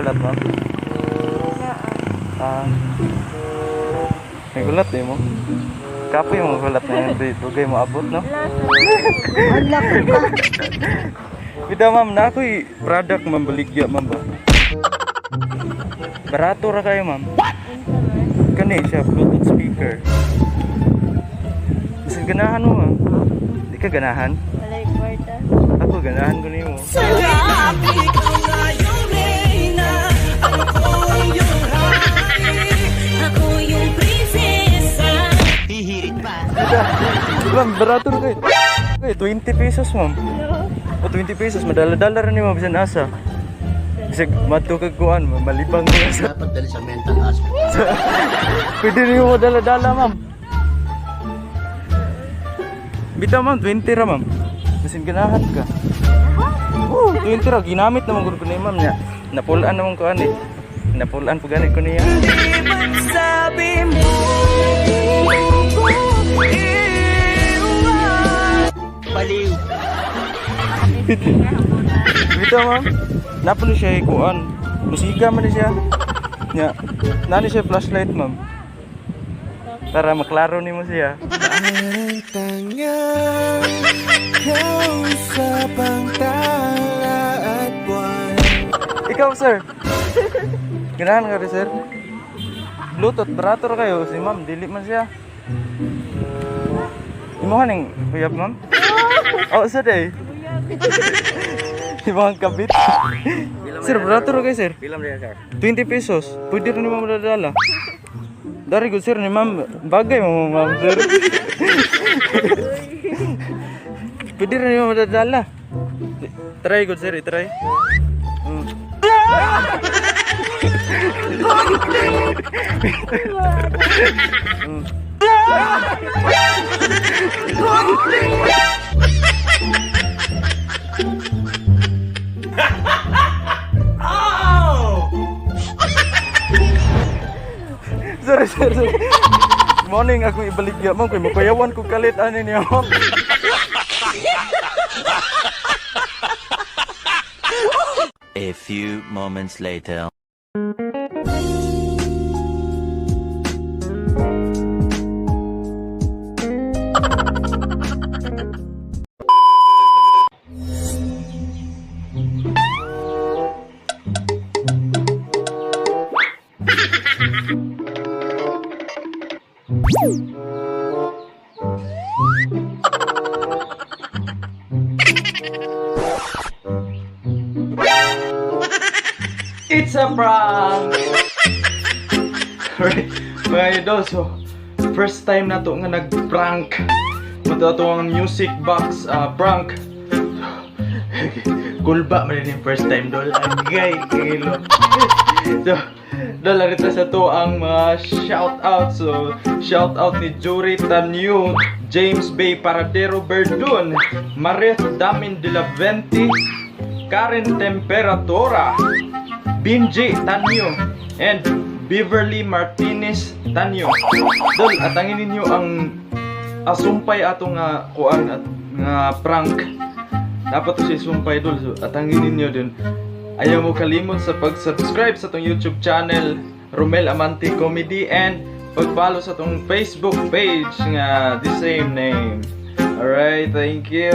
Hulat, ma'am? Ah. May hulat eh mo. Kapoy mo hulat na yun. Dugay mo abot, no? Wala ko ka. Bitaw, ma'am, na ako'y product, ma'am, baligya, ma'am ba? Barato ra kayo, ma'am. Kani siya, Bluetooth speaker. Bisan ganahan mo, ma'am. Di ka ganahan? Walay kwarta. Ako, ganahan ko nimo. Ako yung prinsesa. Ma'am, barato ra kayo. Okay, 20 pesos, ma'am. O, 20 pesos, madala-dala rin ni ma'am, bisan asa. Bisag madto kag kuan, ma'am, malibang ko sa. Dapat dali sa mental hospital. Pwede rin mo dala-dala, ma'am. Bitaw, ma'am, 20 ra, ma'am. Bisan ganahan ka. Oh, 20 ra ginamit naman gud ko ni ma'am niya. Napulaan naman ko ani. Napulaan po gani ko niya. Baliw. Bitaw, ma'am. Napulo siya ikuan. Musika man ni siya. Nya, nani siya flashlight, ma'am. Para maklaro nimo siya. Ikaw, sir. Ganahan ka rin, sir. Bluetooth, barato ra kayo. Si ma'am, dili man siya. Imo ka ning kuyab, ma'am? Oh, sir, eh. Imo ang kabit. Sir, barato ra kayo, sir. Bilang rin, sir. 20 pesos. Pwede rin ni ma'am dadala. Dari good sir ni ma'am. Bagay mo ma'am sir. Pwede rin ni ma'am dadala. Try good sir, try. Sorry, sir, sorry. Morning, ako ibaligya ma'am. Kay mapayawan ko kalit ani niya ma'am. A few moments later. It's a prank! Alright, mga idol, so first time na to nga nag-prank. Ito ato ang music box prank. Kulba man din yung first time, dol. Agay, kilo. So, dol, narito sa to ang mga shout out. So, shout out ni Jury Tanyu, James Bay Paradero Verdun, Marith Damin de la Venti, Karen Temperatura, Binji Tanyo, and Beverly Martinez Tanyo. Dol, atangin ninyo ang asumpay ato nga kuan at nga prank. Dapat to si sumpay, dol. So, atangin ninyo din. Ayaw mo kalimot sa pag-subscribe sa atong YouTube channel Romel Amante Comedy and pag-follow sa atong Facebook page nga the same name. Alright, thank you.